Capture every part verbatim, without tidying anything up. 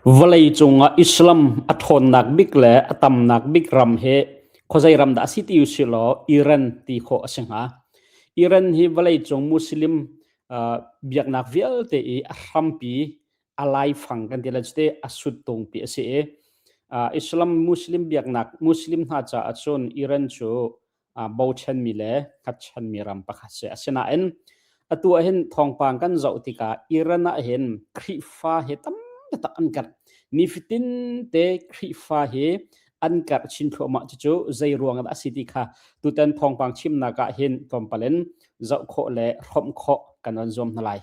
Vawlei cungah Islam a ṭhawnnak bik le a tamnak bik ram hi khuazei ram dah a si ti uh si law, Iran ti khawh a si hnga. Iran hi vawlei cung Muslim, aa, biaknak vialte i a hrampi, a laifang kan ti le cute a suttungpi a si i, aa, Islam Muslim biaknak, Muslim hna caah cun Iran cu aa, bochanmi le hngatchanmi ram pakhat si. Asinain atu ah hin thawngpang kan zoh tikah Iran ah hin Khrihfa hi tam taktak an karh. Nifatin te Khrihfa hi an karh chin thluahmah cucu zei ruang dah a si ti kha tutan thawngpang chimnak ah hin tlawmpal in zoh khawh le hrawmh khawh kan van zuam hna lai.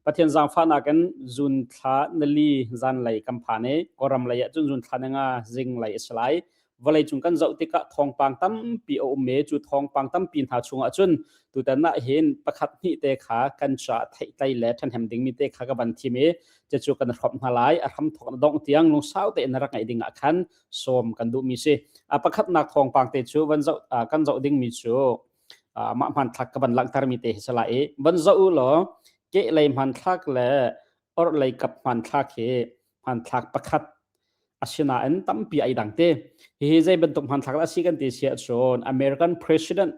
Pathian zaangfahnak in June thla nili zanlei kan phan i Kawlram lei ah cun June thla ni nga zinglei a si lai. Vawleicung kan zoh tikah thawngpang tampi a um i cu thawngpang tampi hna chungah cun tutan ah hin pakhat hnih te kha kan caah theihtlai le ṭhanhem dingmi te kha ka van thim i cucu kan hrawmh hna lai. A hramthawk na dongh tiang lungsau tein na rak ngeih dingah khan sawm kan duhmi si. A pakhatnak thawngpang te cu van zoh, aa, kan zoh dingmi cu, aa, mah hmanthlak ka van langhtermi te hi si lai i van zoh u law, kehlei hmanthlak le orhlei kap hmanthlak hi hmanthlak pakhat a si nain tampi a i dang te. Hihi zei bantuk hmanthlak dah a si kan ti si ahcun American President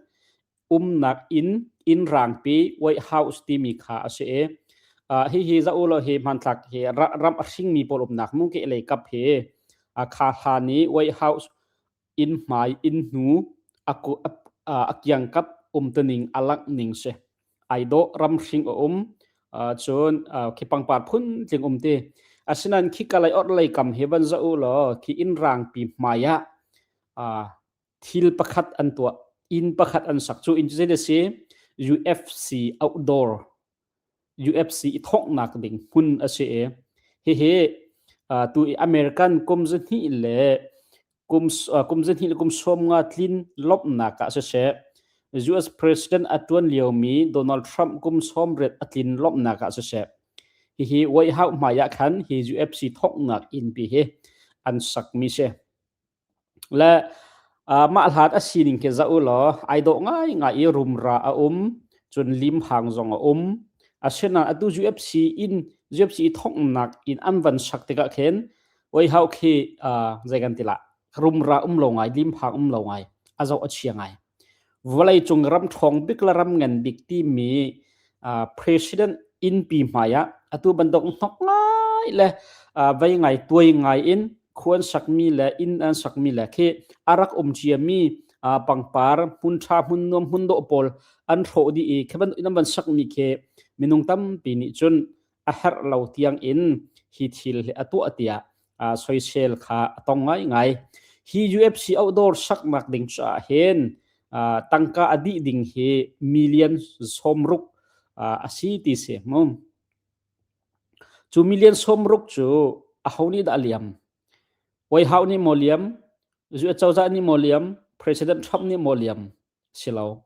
umnak inn, inn rangpi, White House timi kha a si i, aa, hihi zoh u law, hi hmanthlak hi ra-, ram a hringmi pawl umnak mu kehlei kap hi, aa, kha hlan i White House inn hmai, inn hnu a ku-, a, a, a kiangkap um tuning a langh ning si. Aa dawh ram hring a um, aa, cun, aa, khi pangpar phun tling um ti. Asinain khika lei orhlei kam hi van zoh u law, khi inn rangpi hmai ah, aa, thil pakhat an tuah, inn pakhat an sak. Cu inn cu zei a si? U F C outdoor, U F C i thawknak ding hmun a si i, hihi, aa, tu i American kum zahnih le kum s-, aa, kum zahnih le kum sawmnga tlin lawmhnak ah siseh, U S President a ṭuan liomi Donald Trump kum sawmriat a tlin lawmhnak ah siseh, hihi White House hmai ah khan hi U F C thawknak innpi hi an sakmi si. Le, aa, mah hlan a sining khi zoh u law, aa dawh ngaingai i rumra a um, cun limhang zong a um. Asinain atu U F C in, U F C i thawknak in an van sak tikah khin, White House khi, aa, zei kan ti lai, rumra um lo ngai, limhang um lo ngai, a zoh a chia ngai. Vawleicung ram ṭhawng bik le ram ngan bik timi, aa, President innpi hmai ah atu bantuk hnok ngai le, aa, vei ngai, tuai ngai in khuan sakmi le inn an sakmi le khi a rak um ciami, aa, pangpar, hmun ṭha, hmun nuam, hmun dawh pawl an hrawh dih i, khi bantuk in an van sakmi khi minung tampi nih cun a herh lo tiang in hi thil hi a tuah tiah, aa, soisel kha a tong ngaingai. Hi U F C outdoor saknak ding caah hin, aa, tangka a dih ding hi million sawmruk, aa, a si ti si mu. Cu million sawmruk cu aho nih dah a liam? White House nih maw liam? U S cozah nih maw liam? President Trump nih maw liam? Si lo.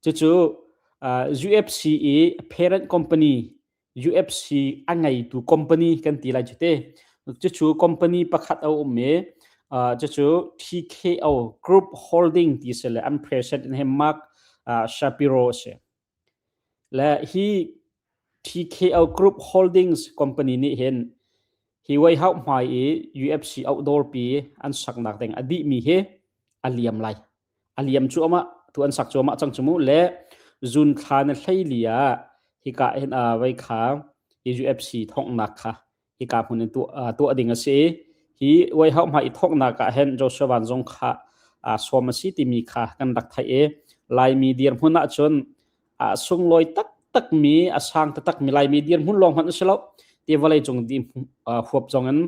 Cucu, aa, U F C i parent company, U F C a ngeitu company kan ti lai cu te. Cucu company pakhat a um i, aa, cucu T K O Group Holding ti si le an president hi Mark, aa, Shapiro a si. Le hi T K O Group Holdings company nih hin hi White House hmai i U F C outdoor pi an saknak ding a dihmi hi a liam lai. A liam cu amah, tu an sak cu amah cang cu mu le June thla ni hleili ah hika hin, aa, vei kha hi U F C thawknak kha hika hmun in tuah, aa, tuah ding a si. Hi White House hmai i thawknak ah hin Joshua Van Zong kha, aa, sawm a si timi kha kan rak theih i, Laimi dirhmun ah cun, aa, sunglawi taktakmi, a sang taktakmi Laimi dirhmun lawng hmanh a si lo. Ti vawleicung di, aa, huap zong in,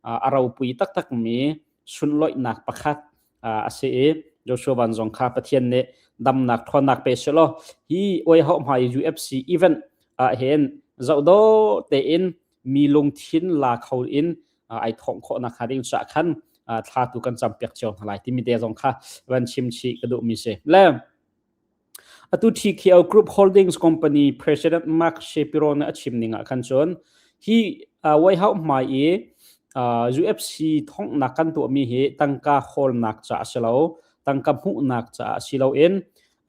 aa, a ropui taktakmi sunlawihnak pakhat, aa, a si i, Joshua Van Zong kha Pathian nih damnak ṭhawnnak pe si law. Hi White House hmai U F C event ah hin zoh dawh tein mi lungthin la kho in, aa, aa thawng khawhnak kha ding caah khan, aa, thlatu kan campiak cio hna lai timi te zong kha van chim chih ka duhmi si. Le atu T K O Group Holdings Company President Mark Shapiro nih a chim ning ah khan cun hi, aa, White House hmai i aa, U F C thongnak kan tuahmi hi tangka hawlnak caah a si lo, tangka hmuhnak caah a si loin,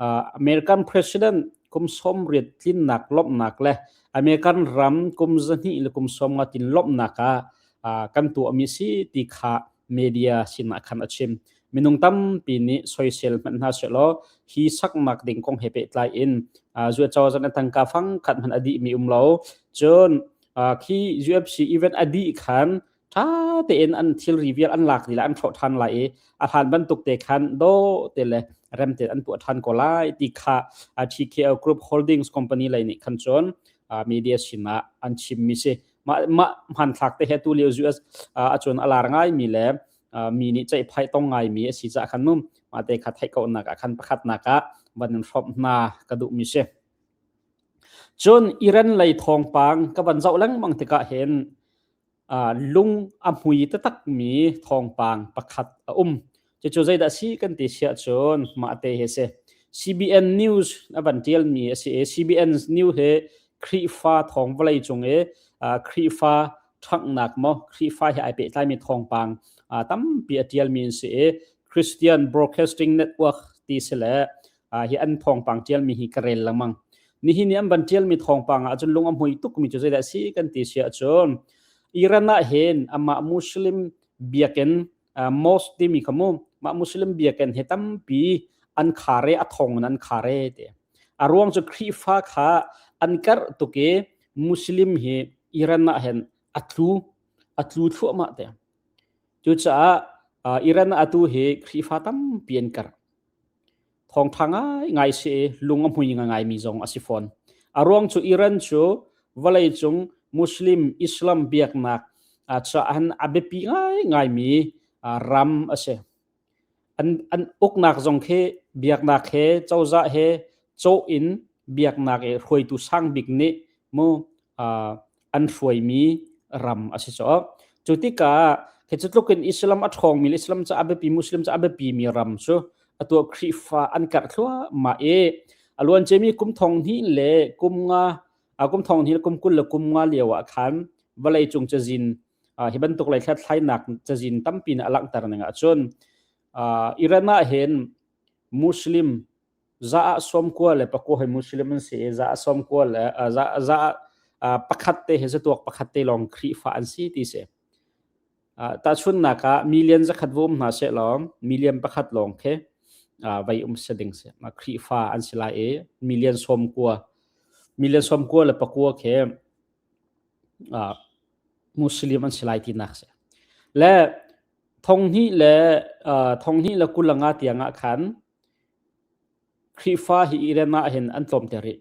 aa, American President kum sawmriat tlinnak lawmhnak le American ram kum zahnih le kum sawmnga tlin lawmhnak ah, aa, kan tuahmi a si ti kha media sinah khan a chim. Minung tampi nih soisel hmanh hna sehlaw, hi saknak ding kong he pehtlai in, aa, zuat cozan a tangka fangkhat hmanh a dihmi um lo. Cun, aa, khi U F C event a dih khan, ṭha tein an thilri vial an lak dih lai, an hrawh ṭhan lai i, a hlan bantuk te khan dawh te le rem tein an tuah ṭhan ko lai ti kha, aa, T K O Group Holdings Company lei nih khan cun, aa, media sinah an chimmi si. Mah, mah hmanthlak te he tu lio U S, aa, a cun a lar ngaimi le, aa, mi nih ceihphaih tong ngaimi a si caah khan nu, mah te kha theih kohnak ah khan pakhatnak ah van in hrawmh hna ka duhmi si. Cun Iran lei thawngpang ka van zoh lengmang tikah hin, aa, lung a hmui taktakmi thawngpang pakhat a um. Cucu zeidah a si kan ti si ahcun mah te he si. C B N News a van ṭialmi a si i, C B N News he Khrihfa thawng vawlei cung i, aa, Khrihfa ṭhanghnak maw, Khrihfa he aa pehtlaimi thawngpang, aa, tampi a ṭialmi an si i, Christian Broadcasting Network ti si le, aa, hi an thawngpang ṭialmi hi ka rel lengmang. Nihin ni an van ṭialmi thawngpang ah cun lung a hmui tukmi cu zeidah a si kan ti si ahcun, Iran ah hin amah Muslim biakinn, aa, mosque timi kha mu, mah Muslim biakinn he tampi an khare, a thawng in an khare te. A ruang cu Khrihfa kha an karh tuk i Muslim hi Iran ah hin a tlu, a tlu thluahmah te. Cucaah, aa, Iran ah atu hi Khrihfa tampi an karh. Thawngṭha ngaingai si i lung a hmui ngaingaimi zong a si fawn. A ruang cu Iran cu vawleicung Muslim, Islam biaknak, aa, caah hin a biapi ngaingaimi, aa, ram a si. An, an uknak zong khi biaknak he, cozah he cawh in biaknak i hruaitu sang bik nih mu, aa, an hruaimi ram a si caw. Cu tikah khi cu tlukin Islam a ṭhawngmi le Islam caah a biapi, Muslim caah a biapimi ram cu atu Khrihfa an karh thluahmah i, a luanciami kum thong hnih le kum nga, aa, kum thong hnih le kum kul le kum nga lio ah khan vawleicung cazin, aa, hi bantuk lei hlathlainak cazin tampi nih a langhter ning ahcun, aa, Iran ah hin Muslim za ah sawmkua le pakua hi Muslim an si i, za ah sawmkua le, aa, za, za ah, aa, pakhat te hi, zatuak pakhat te lawng Khrihfa an si ti si. Aa, tahchunhnak ah million zakhat va um hna sehlaw, million pakhat lawng khi, aa, vei um si ding si. Mah Khrihfa an si lai i, million sawmkua, million sawmkua le pakua khi, aa, Muslim an si lai tinak si. Le thonghnih le, aa, thonghnih le kul le nga tiang ah khan Khrihfa hi Iran ah hin an tlawmter i,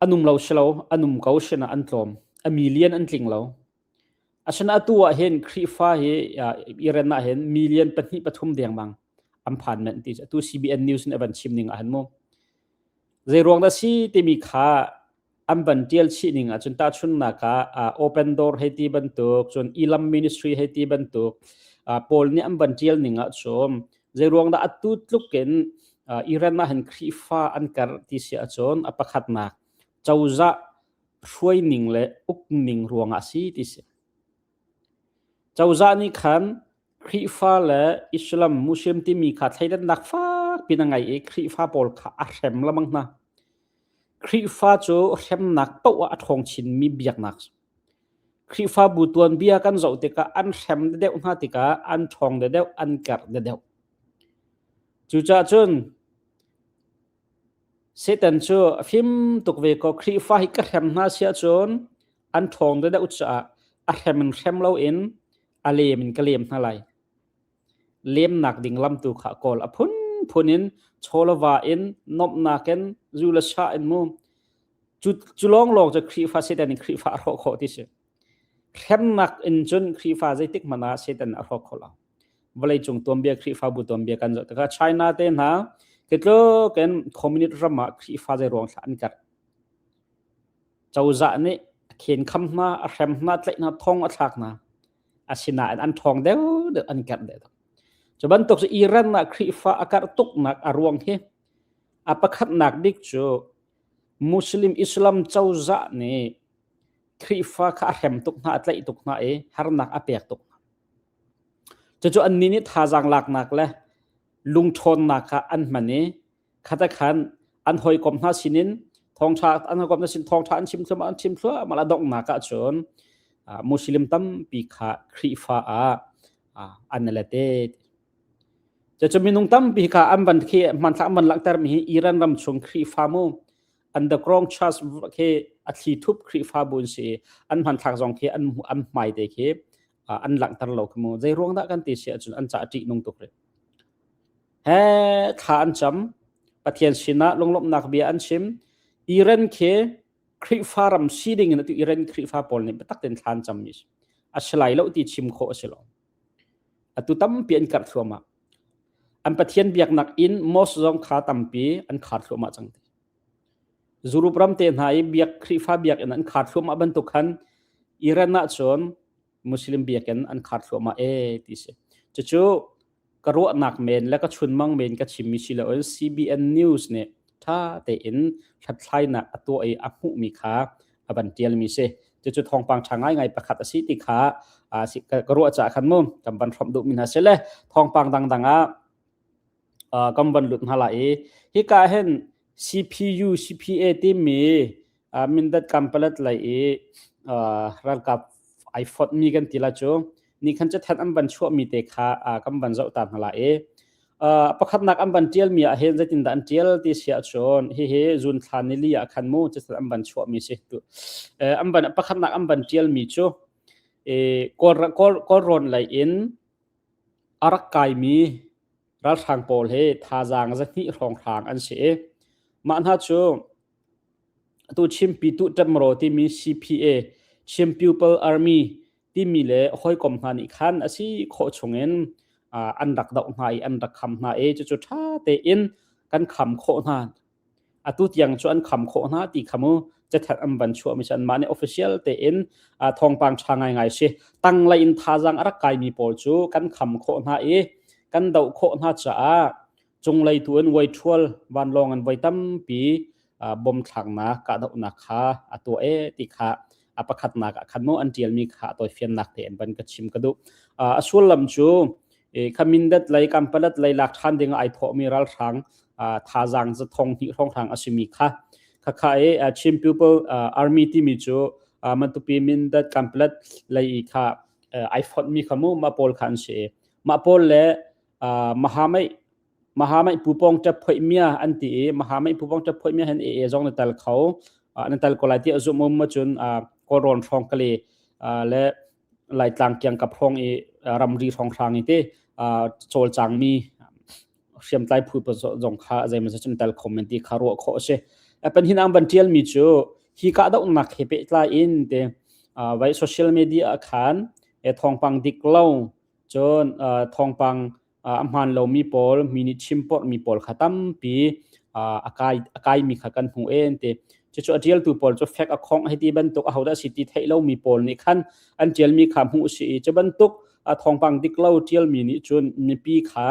an um lo si lo, an um ko sinah an tlawm, a million an tling lo. Asinain atu ah hin Khrihfa hi, aa, Iran ah hin million pahnih pathum dengmang an phan manh ti cu atu C B N News in a van chim ning ah hin mu. Zeiruang dah si timi kha an van ṭial chih ning ahcun tahchunhnak ah, aa, Open Door hei ti bantuk, cun Ilam Ministry hei ti bantuk, aa, pawl nih an van ṭial ning ahcun zeiruang dah atu tlukin, aa, Iran ah hin Khrihfa an karh ti si ahcun a pakhatnak cozah hruai ning le uk ning ruangah a si ti si. Cozah nih khan Khrihfa le Islam, Muslim timi kha thleidannak fakpi in a ngei i Khrihfa pawl kha a hrem lengmang hna. Khrihfa cu hremnak paoh ah a ṭhawng chinmi biaknak si. Khrihfabu tuanbia kan zoh tikah an hrem deuh hna tikah an ṭhawng deuh, an karh deuh. Cucaah cun Satan cu a fim tuk ve ko. Khrihfa hi ka hrem hna si ahcun an ṭhawng deuh caah a hrem in hrem loin a lem in ka lem hna lai. Lemnak ding lam tu kha kawl a phunphun in, chaw le va in, nomhnak in, zu le sa in mu. Cu, cu lawnglawng cu Khrihfa, Satan in Khrihfa a hrawh khawh ti si. Hremnak in cun Khrihfa zeitik hmanh ah Satan a hrawh khawh lo. Vawleicung tuanbia, Khrihfabu tuanbia kan zoh tikah China te hna, khi tluk in communist ram ah Khrihfa zeiruang thlah an karh. Cozah nih a khenkham hna, a hrem hna, tlaih hna, thong a thlak hna. Asinain an ṭhawng deuh deuh, an karh deuh deuh. Cu bantuk cu Iran ah Khrihfa a karh tuknak a ruang hi a pakhatnak bik cu Muslim, Islam cozah nih Khrihfa kha a hrem tuk hna, a tlaih tuk hna i harnak a pek tuk hna. Cucu annih nih thazaang laknak le lungṭhawnnak kha an hman i khatakhan an hawikom hna sinin thawngṭha, an hawikom hna sin thawngṭha an chim thluahmah, an chim thluahmah a donghnak ahcun, aa, Muslim tampi kha Khrihfa ah, aa, an i let. Cucu minung tampi kha an van khi hmanthlak an van langhtermi hi Iran ram chung Khrihfa mu, underground church khi a thli thup Khrihfa bu an si i an hmanthlak zong khi an, an hmaite khi, aa, an langhter lo kha mu. Zei ruang dah kan ti si ahcun an caah a ṭihnung tuk rih. He thla an cam, Pathian sinah lunglawmhnak bia an chim. Iran khi Khrihfa ram si dingin atu Iran Khrihfa pawl nih biatak tein thla an cammi si. A si lai lo ti chim khawh a si lo. Atu tampi an karh thluahmah. An Pathian biaknak inn, mosque zong kha tampi an khar thluahmah cang ti. Europe ram te hna i biak, Khrihfa biakinn an khar thluahmah bantuk khan Iran ah cun Muslim biakinn an khar thluahmah e ti si. Cucu ka ruahnak men le ka chunmang men ka chimmi si loin C B N News nih ṭha tein hlathlainak a tuah i a hmuhmi kha a van ṭialmi si. Cucu thawngpang ṭha ngaingai pakhat a si ti kha, aa, si, ka, ka ruah caah khan mu kan van hrawm duhmi hna si le thawngpang dangdang ah, aa, kan van lut hna lai i hika hin C P U, C P A timi, aa, Mindat Kanpalet lei i, aa, ralkap aa fotmi kan ti lai cu, nih khan cathanh an van chuahmi te kha, aa, kan van zoh ta hna lai i, aa, pakhatnak an van ṭialmi ah hin zeitindah an ṭial ti si ahcun hihi June thla ni li ah khan mu cathanh an van chuahmi si tu. Eh, an van, pakhatnak an van ṭialmi cu, eh, Kawl, Kawl, Kawlrawn lei in a rak kaimi ralhrang pawl hi thazaang zahnih hrawnghrang an si i, mah hna cu atu Chin Pyithu Ṭemraw timi C P A, Chin People Army timi le hawikom hna nih khan a si khawh chungin, aa, an rak doh hna i an rak kham hna i cucu ṭha tein kan kham khawh hna. Atu tiang cu an kham khawh hna ti kha mu, cathanh an van chuahmi cu anmah nih official tein, aa, thawngpang ṭha ngaingai si. Tanglei in thazaang a rak kaimi pawl cu kan kham khawh hna i kan doh khawh hna caah cunglei tu in voi ṭhual vanlawng in voi tampi, aa, bom thlaknak kahdohnak kha a tuah e ti kha a pakhatnak ah khan mu an ṭialmi kha a tawifiannak tein van ka chim ka duh. Aa, a sullam cu, eh, kha Mindat lei, Kanpalet lei lak ṭhan ding ah aa thawhmi ralhrang, aa, thazaang za thong hnih hrawnghrang a simi kha, kha kha i, aa, Chin People, aa, Army timi cu, aa, Matupi, Mindat, Kanpalet lei i kha, aa, aa fotmi kha mu mah pawl kha an si i mah pawl le, aa, Mahamai, Mahamai Pupawng Ṭep Phoih Mia an ti i Mahamai Pupawng Ṭep Phoih Mia hin A A zong na tel kho, aa, na tel ko lai tiah zumh um ahcun, aa, Kawlrawn hrawng kali, aa, le Laitlang kiangkap hrawng i, aa, ramri hrawnghrang i te, aa, cawlcangmi hriamtlai phu paoh zong kha zeimawzat cun tel kho men ti kha ruah khawh a si. A pahnihnak an van ṭialmi cu hi kahdohnak he pehtlai in te, aa, vai social media ah khan, e, thawngpang dik lo cun, aa, thawngpang, aa, a hmaan lomi pawl, mi nih chim porhmi pawl kha tampi, aa, a kai, a kaimi kha kan hmu e an ti. Cucu a ṭialtu pawl cu fake account hei ti bantuk ahodah a si ti theih lomi pawl nih khan an ṭialmi kha hmuh a si i cu bantuk, aa, thawngpang dik lo ṭialmi nih cun mipi kha,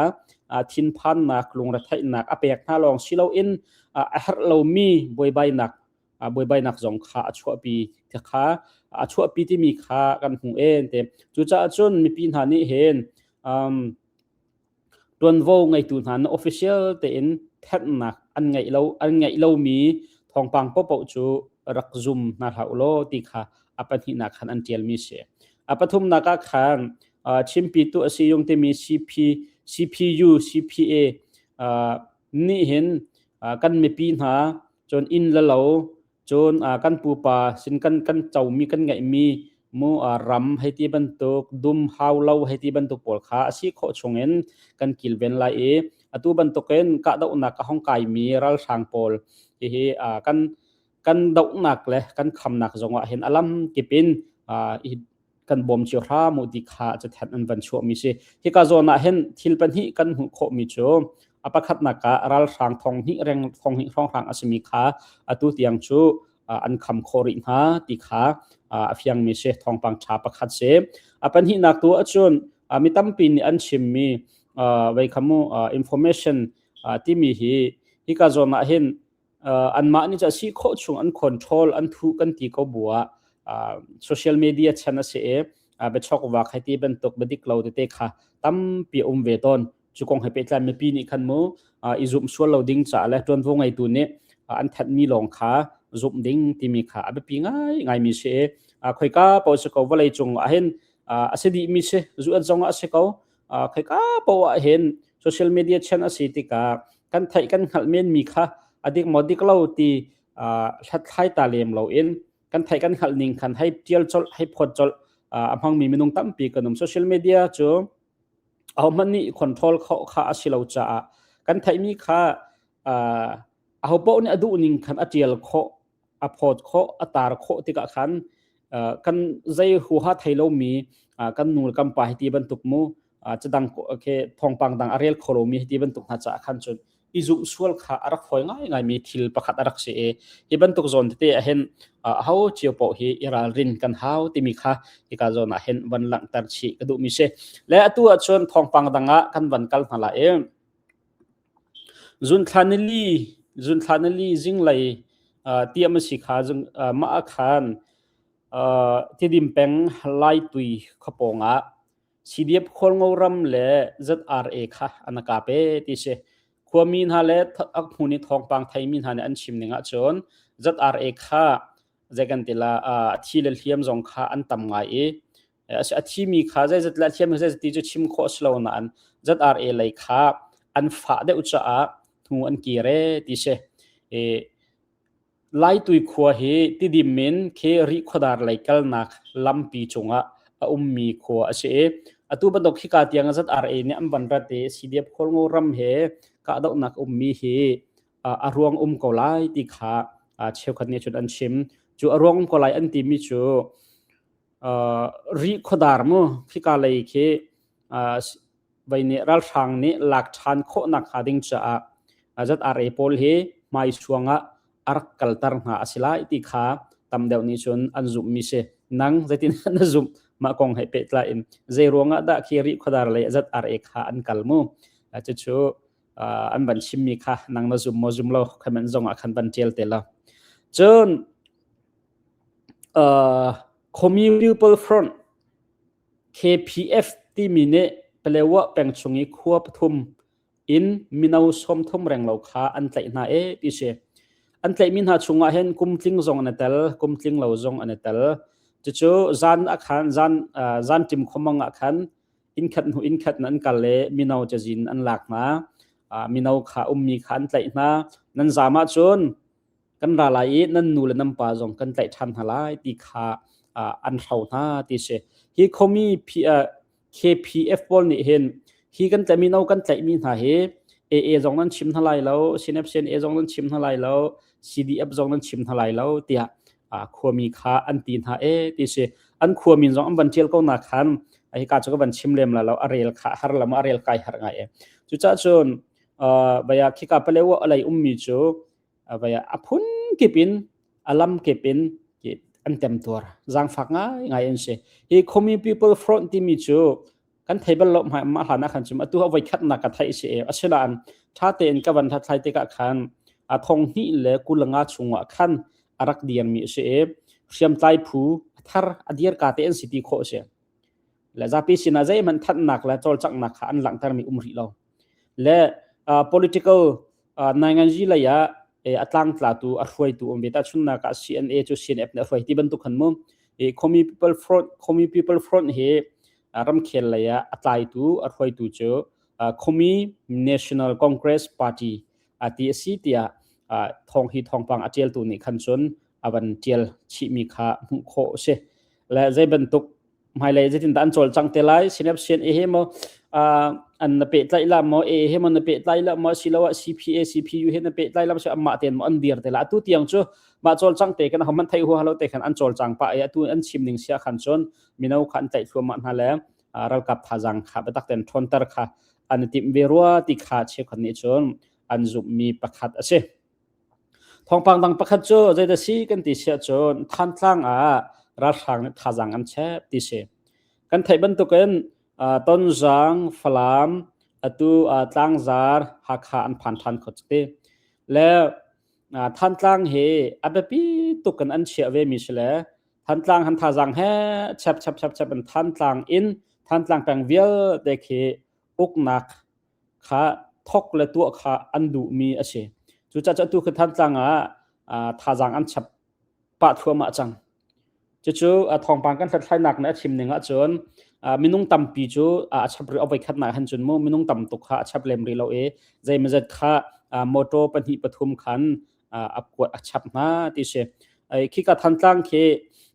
aa, thinphannak, lungretheihnak a pek hna lawng si loin, aa, a herh lomi buaibainak, aa, buaibainak zong kha a chuahpi ti kha, a chuahpi timi kha kan hmu e an ti. Cucaah cun mipi hna nih hin, um, ṭuanvo ngeitu hna nih official tein thenhnak an ngeih lo, an ngeih lomi thawngpang paohpaoh cu rak zum hna hlah u law ti kha a pahnihnak khan an ṭialmi si. A pathumnak ah khan, aa, Chin Pyithu a si yung timi C P, C P U, C P A, aa, nih hin, aa, kan mipi hna cun inn le lo, cun, aa, kan pupa sin kan, kan comi, kan ngeihmi mu, aa, ram hei ti bantuk, dum hau lo hei ti bantuk pawl kha a si khawh chungin kan kilven lai i, atu bantukin kahdohnak a hong kaimi ralhrang pawl hihi, aa, kan, kan dohnak le kan khamnak zongah hin a lam kip in, aa, i kan bawm cio hram u ti kha cathanh an van chuahmi si. Hika zawn ah hin thil pahnih kan hmuh khawhmi cu a pakhatnak ah ralhrang thong hnih reng, thong hnih hrawnghrang a simi kha atu tiang cu, aa, an kham khawh rih hna ti kha, aa, a fiangmi si, thawngpang ṭha pakhat si. A pahnihnak tu ahcun, aa, mi tampi nih an chimmi, aa, voi kha mu, aa, information, aa, timi hi hika zawn ah hin, aa, anmah nih cu a si khawh chung an control, an thuh kan ti ko bu ah aa, social media chan a si e, aa, biachawk vak hei ti bantuk biadik lo tete kha tampi a um ve tawn. Cu kong hei pehtlai mipi nih khan mu, aa, i zumh sual lo ding caah le ṭuanvo ngeitu nih, aa, an thanhmi lawng kha zumh ding timi kha a biapi ngai ngaimi si e. Aa, khoika paoh si ko, vawlei cung ah hin, aa, a si dihmi si, zu et zongah a si ko, aa, khoika paoh ah hin social media chan a si tikah kan theih kan hngalh menmi kha a dik maw dik lo ti, aa, hlathlai ta lem lo in kan theih kan hngalh ning khan hei ṭial colh, hei phawt colh, aa, a hmangmi minung tampi kan um. Social media cu ahohmanh nih control khawh kha a si lo caah kan theihmi kha, aa, ahopaoh nih a duh ning khan a ṭial khawh, a phawt khawh, a tar khawh tikah khan, aa, kan zei huha thei lomi, aa, kan nu le kan pa hi ti bantuk mu, aa, cadang ko-, khi thawngpang dang a rel kho lomi hi ti bantuk hna caah khan cun i zumh sual kha a rak fawi ngaingaimi thil pakhat a rak si e. Hi bantuk zawn tete ah hin, aa, aho cio paoh hi i ralrin kan hau timi kha hika zawn ah hin van langhter chih ka duhmi si. Le atu ah cun thawngpang dang ah kan van kal hna lai i June thla ni li, June thla ni li zinglei, aa, tiam a si kha, zung-, aa, mah ah khan, aa, Tidim peng Laitui khuapawng ah C D F Khualngo ram le Z R A kha an kap e ti si. Khuami hna le th-, a hmun i thawngpang theimi hna nih an chim ning ahcun Z R A kha zei kan ti la, aa, a thi le hliam zong kha an tam ngai i, a si, a thimi kha zeizat le a hliam zeizat ti cu chim khawh a si lo nain Z R A lei kha an fah deuh caah hnu an kir e ti si. E, Laitui khua hi Tidim in khi Rih khuadar lei kalnak lampi cungah a ummi khua a si i, atu bantuk hika tiang Z R A nih an van rat i C D F Khualngo ram he kahdohnak a ummi hi, aa, a ruang um ko lai ti kha, aa, cheukhat nih cun an chim. Cu a ruang um ko lai an timi cu, aa, Rih khuadar mu, hika lei khi, aa, s-, vei nih ralhrang nih lak ṭhan khawhnak hnga ding caah, aa, Z R A pawl hi hmaisuang ah a rak kalter hna a si lai ti kha tam deuh nih cun an zumhmi si. Nang zeitin na zumh mah kong hei pehtlai in, zei ruangah dah khi Rih khuadar lei Z R A kha an kal mu? Aa, cucu, aa, an van chimmi kha nang na zum maw zum lo, comment zongah khan van ṭial te lo. Cun, aa, Khuami People Front, K P F timi nih Paletwa peng chung i khua pathum in mino sawmthum renglo kha an tlaih hna e ti si. An tlaihmi hna chungah hin kumtling zong an i tel, kumtling lo zong an i tel. Cucu zan ah khan, zan, aa, zan ṭim khuamang ah khan inn khat hnu inn khat in an kal le mino cazin an lak hna. Aa, mino kha ummi kha an tlaih hna. Nan zam ahcun kan ra lai i nan nu le nan pa zong kan tlaih ṭhan hna lai ti kha, aa, an hro hna ti si. Hi Khuami P-, aa, K P F pawl nih hin hi kan tlaih, mino kan tlaihmi hna hi A A zong nan chim hna lai lo, C N F C N A zong nan chim hna lai lo, C D F zong nan chim hna lai lo tiah, aa, khuami kha an ti hna e ti si. An khuami zong an van ṭial ko nak khan, aa, hika cu ka van chim lem lai lo, a rel kha har lam, a rel kai har ngai e. Cucaah cun, aa, vaya khika Paletwa a lei ummi cu, aa, vaya a phun kip in, a lam kip in, ki an temtuar, zaangfak ngai ngai an si. Hi Khuami People Front timi cu kan thei bal lo hmai, mah hlan ah khan cun atu a voikhatnak ka theih si e. Asinain ṭha tein ka van hlathlai tikah khan a thong hnih le kul le nga chungah khan a rak dirmi a si e. Hriamtlai phu a thar a dirka te an si ti khawh a si. Le zapi sinah zeihmanh thanhnak le cawlcanghnak kha an langhtermi um rih lo. Le, aa, political, aa, nainganzi lei ah, eh, a tlangtlatu, a hruaitu um ve. Tahchunhnak ah C N A cu C N F nih a hruai ti bantuk khan mu. Eh, Khuami People Front, Khuami People Front hi, aa, ramkhel lei ah a tlaitu, a hruaitu cu, aa, Khuami National Congress Party, aa, ti a si tiah, aa, thawng hi thawngpang a ṭialtu nih khan cun a van ṭial chihmi kha hmuh khawh a si. Le zei bantuk hmailei zeitindah an cawlcangh te lai, C N F C N A he maw, aa, an na pehtlaih lah maw, A A he maw na pehtlaih lah maw, asiloah C P A, C P U he na pehtlaih lah maw, si amah tein maw an dir te lai. Atu tiang cu mah cawlcangh te kan ahohmanh theih huaha lo te khan an cawlcangh pah i atu an chim ning si ah khan cun mino kha an tlaih thluahmah hna le, aa, ralkap thazaang kha biatak tein ṭhawnter kha an i timh ve rua ti kha cheukhat nih cun an zumhmi pakhat a si. Thawngpang dang pakhat cu zeidah si kan ti si ahcun Thantlang ah ralhrang nih thazaang an chep ti si. Kan theih bantukin, aa, Tonzang, Falam, atu, aa, Tlangzar, Hakha an phan ṭhan kho ti. Le, aa, Thantlang hi a biapi tuk kan an chiah ve mi si le Thantlang han thazang he chap chap chap chap in Thantlang in Thantlang peng vialte khi uknak kha thok le tuah kha an duhmi a si. Cucaah cu atu khi Thantlang ah, aa, thazang an chap pah thluahmah cang. Cucu, aa, thawngpang kan hlathlainak na a chim ning ahcun, aa, minung tampi cu, aa, a chap rih awk voikhatnak han cun mu, minung tam tuk kha a chap lem rih lo i, zeimawzat kha, aa, motor pahnih pathum khan, aa, a kuat a chap hna ti si. Ai, khika Thantlang khi,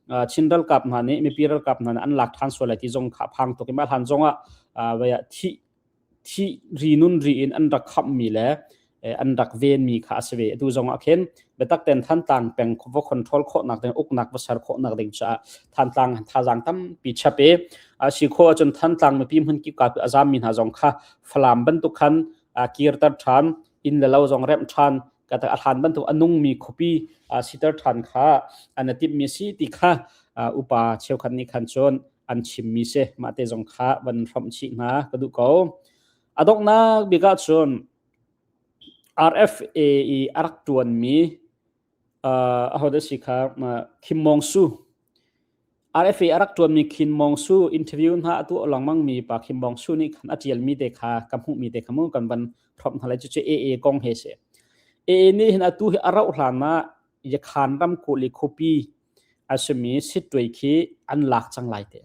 aa, Chin ralkap hna nih, mipi ralkap hna nih an lak ṭhan sual lai ti zong kha a phang tuk i, mah hlan zongah, aa, vai ah thih, thih ri nun ri in an rak khamhmi le, eh, an rak venmi kha a si ve. Atu zongah khin biatak tein Thantlang peng va control khawhnak ding, uknak va ser khawhnak ding caah Thantlang thazang tampi chap i, a si khawh ahcun Thantlang mipi hmun kipkap a zammi hna zong kha Falam bantuk khan, aa, kirter ṭhan, inn le lo zong remh ṭhan, kata a hlan bantuk a nungmi khuapi, aa, siter ṭhan kha an a timhmi a si ti kha, aa, upa cheukhat nih khan cun an chimmi si. Mah te zong kha van hrawmh chih hna ka duh ko. A donghnak bik ahcun R F A i a rak ṭuanmi, aa, aho dah si kha, aa, Khin Maung Su. R F A a rak ṭuanmi Khin Maung Su interview hna a tuah lengmangmi pa Khin Maung Su nih khan a ṭialmi te kha, ka hmuhmi te kha mu kan van hrawmh hna lai, cucu A A kong he si. A A nih hin atu hi a rauh hlan ah Yakhan ramkulh i khuapi a simi Sittwe khi an lak cang lai te.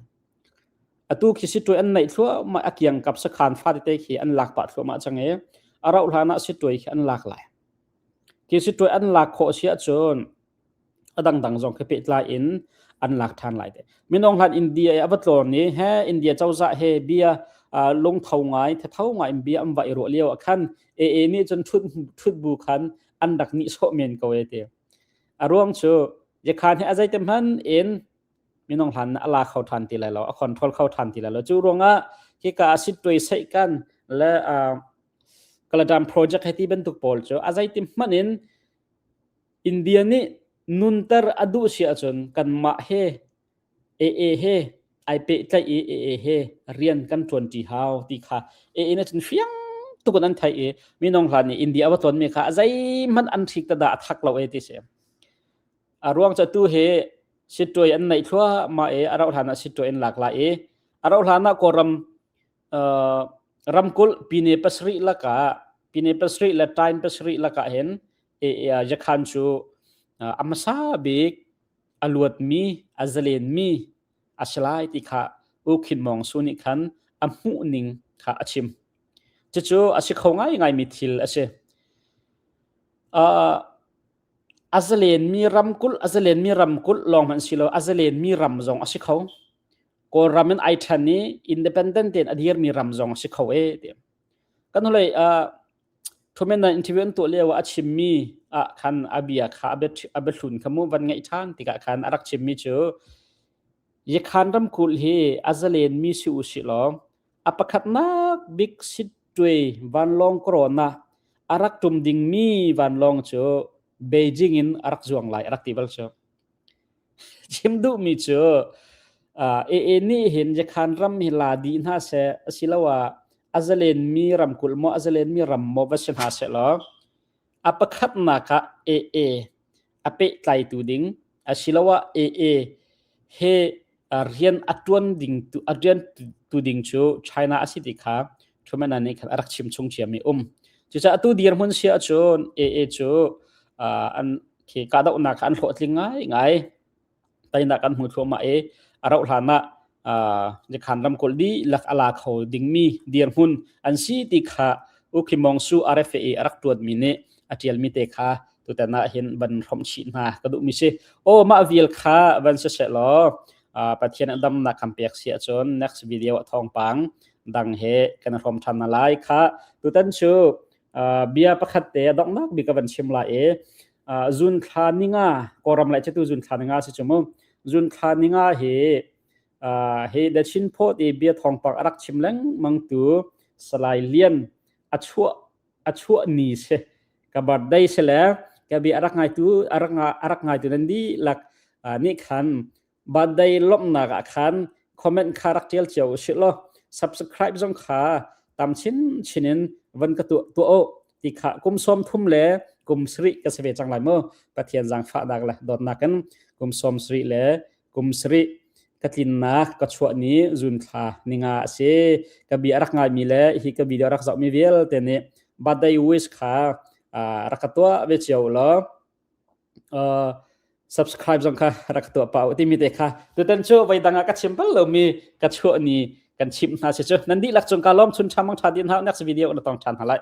Atu khi Sittwe an neih thluahmah, a kiangkap sakhan fa tete khi an lak pah thluahmah cang i, a rauh hlan ah Sittwe khi an lak lai. Khi Sittwe an lak khawh si ahcun a dangdang zong khi pehtlai in an lak ṭhan lai te. Minung hlan India i a va tlawn i, he India cozah he bia, aa, lungtho ngai, thatho ngai in bia an va i ruah lio ah khan A A nih cun ṭhut, ṭhutbu khan an rak nih sawh men ko e ti. A ruang cu Yakhan he a zeiti hmanh in minung hlan a la kho ṭhan ti lai lo, a control kho ṭhan ti lai lo. Cu ruangah hika a Sittwe seih kan le, aa, Kaladan project he ti bantuk pawl cu a zeiti hmanh in India nih nunter a duh si ahcun kanmah he A A he ai pehtlaih i A A he rian kan ṭuan ṭi hau ti kha A A nih cun fiang tuk in an theih i, minung hlan i India a va tlawnmi kha a zeihmanh an ṭhik dah a thak lo e ti si. A ruang cu atu hi Sittwe an neih thluahmah i a rauh hlan ah Sittwe an lak lai i, a rauh hlan ah Kawlram, aa, ramkulh pine pasarih lakah, pine pasarih le tain pasarih lakah hin, e, e, aa, Yakhan cu, aa, a hmasa bik a luatmi, a zalenmi a si lai ti kha U Khin Maung Su nih khan a hmuh ning kha a chim. Cucu a si kho ngaingaimi thil a si. Aa, a zalenmi ramkulh, a zalenmi ramkulh lawng hmanh si lo, a zalenmi ram zong a si kho. Kawlram in ai ṭhan i independent tein a dirmi ram zong a si kho e ti. Kan hnulei, aa, Thumen Nan interview an tuah lio ah a chimmi ah khan a bia kha a bia, a bia hlun kha mu van ngeih ṭhan tikah khan a rak chimmi cu Yakhan ramkulh hi a zalenmi si u si law, a pakhatnak bik Sittwe vanlawng corona a rak ṭum dingmi vanlawng cu Beijing in a rak zuang lai a rak ti bal cu. Chim duhmi cu, aa, A A nih hin Yakhan ram hi la dih hna seh, asiloah a zalenmi ramkulh maw, a zalenmi ram maw va si hna seh law, a pakhatnak ah A A a pehtlaitu ding, asiloah A A he, aa, rian a ṭuan ding tu, a rian tu ding cu China a si ti kha Thumen Nan nih khan a rak chim chung ciami um. Cucaah atu dirhmun si ahcun A A cu, aa, an khi kahdohnak kha an hlawhtling ngaingai. Teinak kan hmu thluahmah i a rauh hlan ah, aa, Yakhan ramkulh dihlak a la kho dingmi dirhmun an si ti kha U Khin Maung Su R F A i a rak ṭuanmi nih a ṭialmi te kha tutan ah hin van hrawmh chih hna ka duhmi si. Aw, mah vial kha van siseh law, aa, Pathian a damnak kan pek si ahcun next video ah thawngpang dang he kan hrawm ṭhan hna lai kha. Tutan cu, aa, bia pakhat te a donghnak bik a van chim lai i, aa, June thla ni nga, Kawlram lei cu tu June thla ni nga si cu mu. June thla ni nga hi, aa, hi The Chin Post i bia thawngpang a rak chim lengmangtu Salai Lian a chuah, a chuah ni si. Ka birthday si le ka bia a rak ngaitu, a rak nga-, a rak ngaitu nan dihlak, aa, nih khan birthday lawmhnak ah khan comment kha rak ṭial cio u sih law, subscribe zong kha tam chin chin in van ka tuah, tuah u ti kha. Kum sawm thum le kum sarih ka si ve cang lai mu. Pathian zaangfahnak le dawtnak in kum sawm sarih le kum sarih ka tlinna ka chuah ni June thla ni nga a si. Ka bia a rak ngaimi le hi ka video a rak zohmi vialte nih birthday wish kha, aa, rak ka tuah ve cio law, aa, subscribe zong kha rak ka tuah pah uh timi te kha tutan cu voi dang ah ka chim bal lomi ka chuah ni kan chim hna si cu. Nan dihlak cung ka lawm chun ṭha mang ṭha dih hna, next video na tong ṭhan hna lai.